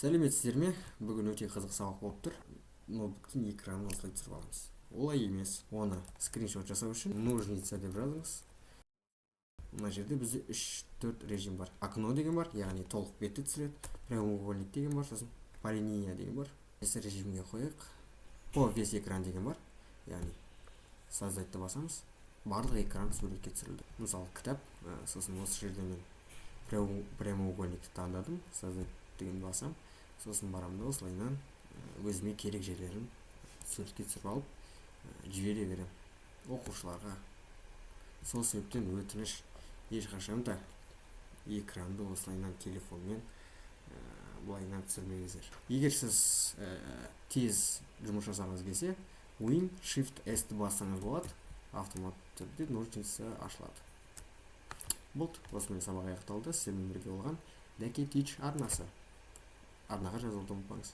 Сәлеметсіздер ме! Бүгін өте қызық сабақ болып тұр. Ноутбуктың экранын осылай түсіріп аламыз. Олай емес, оны скриншот жасау үшін «ножница» деп жазыңыз. Мына жерде бізде үш, төрт режим бар. «Окно» деген бар, яғни толық бетті түсіреді. «Прямоугольник» деген бар, сосын «Полилиния» деген бар. Келесі режимге қояйық. «По весь экран» деген бар, яғни «Создать» ты басамыз. Барлық экран суретке түсірілді. Мысалы, кітап. Сосын осы жерде мен прямоугольник ті таңдадым, «Создать» деген басамын. Сосын барамын да, осылайынан өзіме керек жерлерін суретке түсіріп алып, жібере беремін оқушыларға. Сол себептен өтініш, ешқашан да экранды осылайынан телефонмен былайынан түсірмеңіздер. Егер сіз тез жұмыс жасағыңыз келсе, Win Shift S ті бассаңыз болады, автоматты түрде ножницы ашылады. Болды, осымен сабақ аяқталды. Сіздермен бірге болған Дәке Тич арнасы. Арнаға жазылуды ұмытпаңыз.